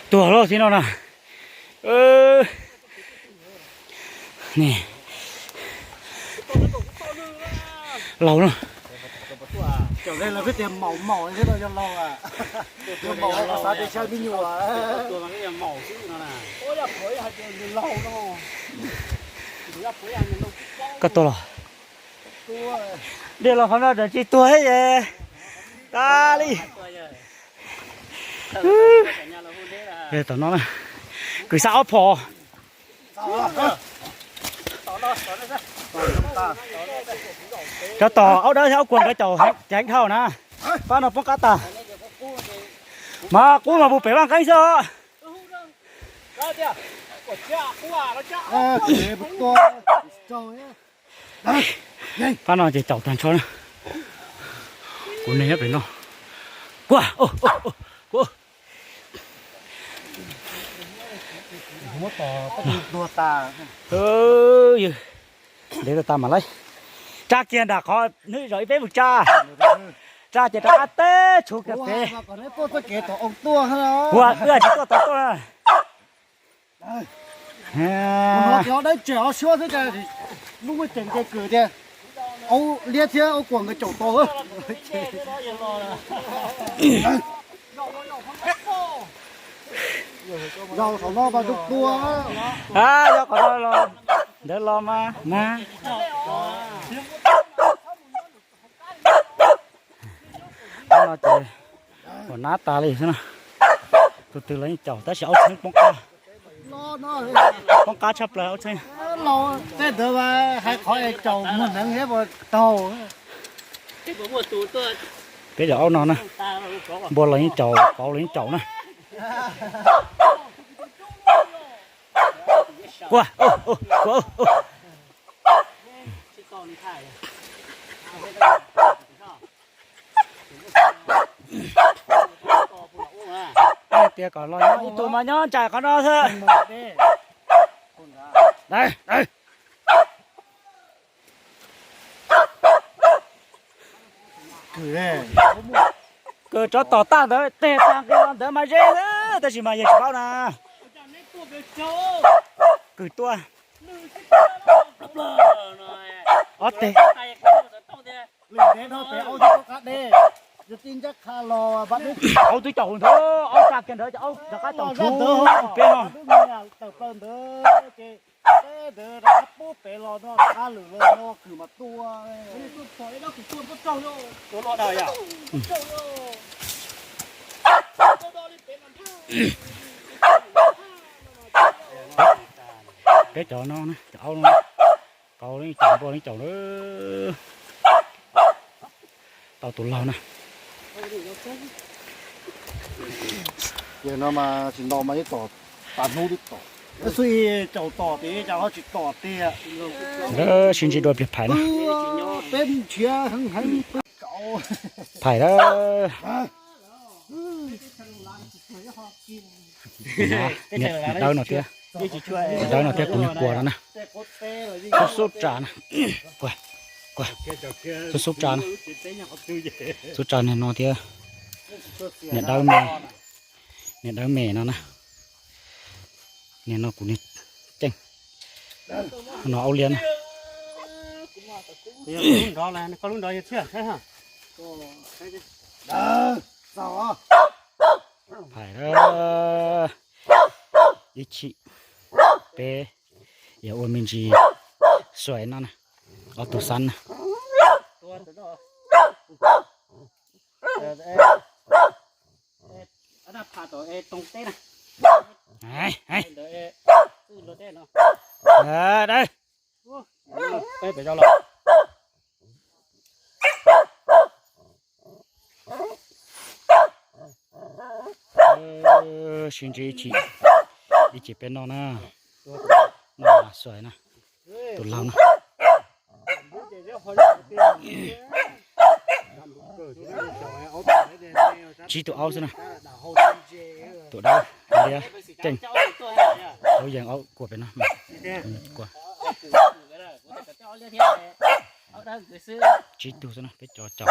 Tuag loj thiab no na. Ni, laus na. Koj tuag los? Dej los qhov no tsis tuag thiab es. Tas li. Tom no na, kws xav ob phom. Cov tom aub dawb thiab aub kuag nkawd caum ceev dhau na. Pab no poob qab tag. Mas qub mas puag pem vaj nqeeb xwb os. Pab no ces caum tag nrho na. Kuv neeg nyob pem no. Kuag, kuag. Ntev tas tas mam laib. Tsa kiag nram qhov hnub zaum ib peb mus tsa. Tsa ces rov qab teb tshuv kiag pem. Ua wb tsis tuaj tau tuaj na. Dawb tsem ob suab xwb, lub muaj ceem nce kws tiag. Aub liab thiab aub kuam nkawd caum tau. Zaum saum no mas tus tua. Yog qhov no los ntawd los mas na. Qhov no ces ua nab tas li xwb na. Tus twg los yeej caum tab sis aub txheeb poob qab. Poob qab tshaj plaws aub txheeb. Tej ntawd mas hais qhov es caum muag hneev thiab puas taug. Peb cov aub no na, npua los yeej caum, pauv los yeej caum na. Kuag, kuag. Tias kom los nyob ib tug mas nyob ntsais qhov no xwb. Kws tsov tom tag ntawd teg tag nqi los ntawd mas ze xwb, tab sis mas yawg tsis paub na. Kws tuaj. Ob teg. Lwm ntev no pem aub thiab koj qab dej, yog tij ncaj qha los aub twb caum ntawd, aub tsa kiag ntawd ces aub rov qab caum tshuv peb no. Tawm plaws ntawd ces peb ntawd rov qab pub pem los no rov qab lwm los no kws mas tua. Peb cov no, cov aub no, pauv leej caum npua leej caum na. Tau tus laug na. Ces no mas tsis nto mas ib tom tas hnub twb tom. Xwb caum tom tias cas ho tsis tom tiag. Sib ntsib dua pliag Phais na. Peb nrhiav heev heev peb kaum. Phais na. Niam dawb no thiab, niam dawb no thiab kuv niag kuas no na. Xub xub tsa na. Kuas, kuas. Xub xub tsa na. Xub tsa niag no thiab. Niam dawb me, niam dawb me no na. Niag no kuv niag ceeb. No aub liab na. Phais na. Ib chim peb yuav ua me ntsis xuaim no na. Ob tug xab na. Sib ntsib ib chim, ib chim peb noj na, noj xuaim na, tus laug na. Tsib tug aub xwb na. Tus dawb liab ceeb, aub yees aub kuas pem no. Kuas. Tsib tug xwb na, peb cov caum.